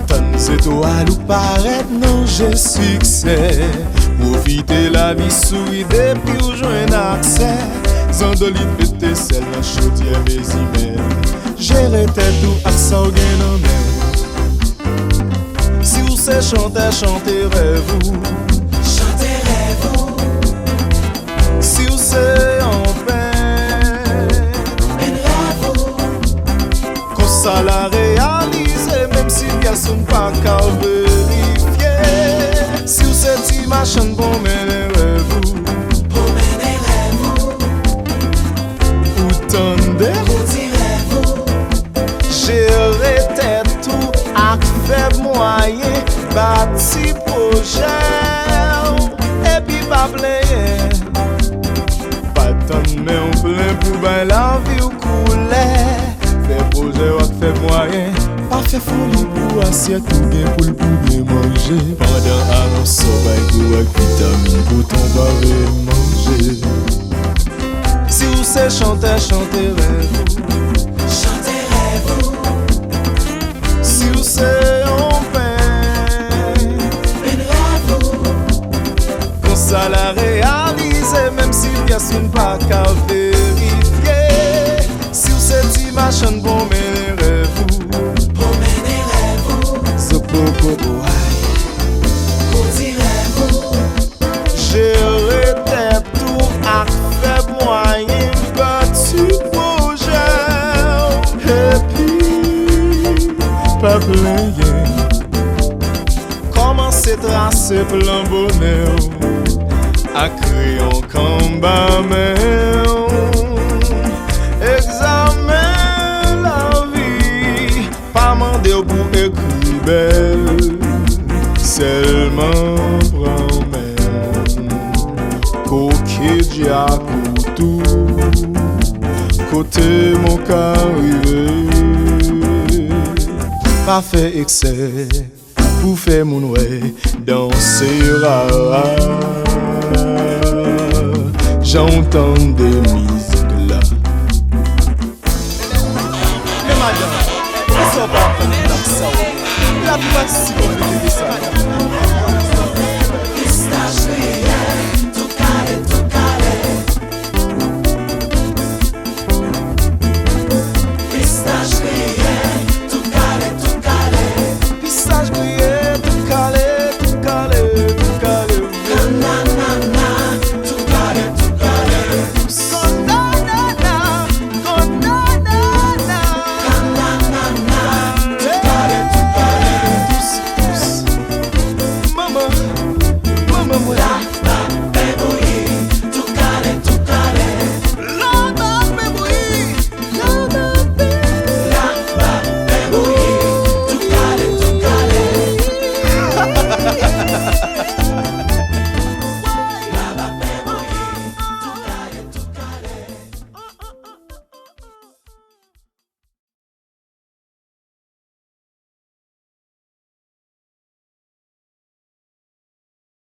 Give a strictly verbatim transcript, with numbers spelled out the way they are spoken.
Tann zetwal ou parèt nan je siksè. Pwofite lavi, souri depi w jwenn aksè. Zandolit pete sèl nan chodyè Mezimèl. Jere tèt ou ak sa w gen nan men w. Si w se chantè, chante rèv ou. Chante rèv ou. Si w se yon penn, penn rèv ou. Konsa l a reyalize, menm si pyès moun pa ka verifye. Si w se ti machann, pwomennen rèv ou. Pwomennen rèv ou. Ou tande? Ou di rèv ou. Jere tèt ou ak fèb mwayen, bati pwojè w, epi pa plenyen. Pa tann men w plen pou bay lavi w koulè. Fè pwojè w ak fèb mwayen. Pa fè foli pou asyèt ou gen pou l pou byen manje. Pandan anonsè w bay kou ak vitamin pou tan pa veye manje. Si w se chantè, chante rèv ou. Chante rèv ou. Si w se yon penn, penn rèv ou. Konsa l a reyalize, menm si pyès moun pa ka verifye. Si w se ti machann, pwomennen rèv ou. Pwomennen rèv ou. Zopopopo ay. Koudi rèv ou. Jere tèt ou ak fèb mwayen, bati pwojè w, epi pa plenyen. Kòmanse trase plan bonè w ak kreyon k anba men w. Egzamen lavi pa mande w pou ekri bèl, sèlman pran men. Koke dyak ou tou, kote m ka rive. Pa fè eksè pou fè moun wè, danse rara. Jan w tande mizik la. Men madanm, kisa w pa aprann nan sa w? Lavi pa si konplike ke sa.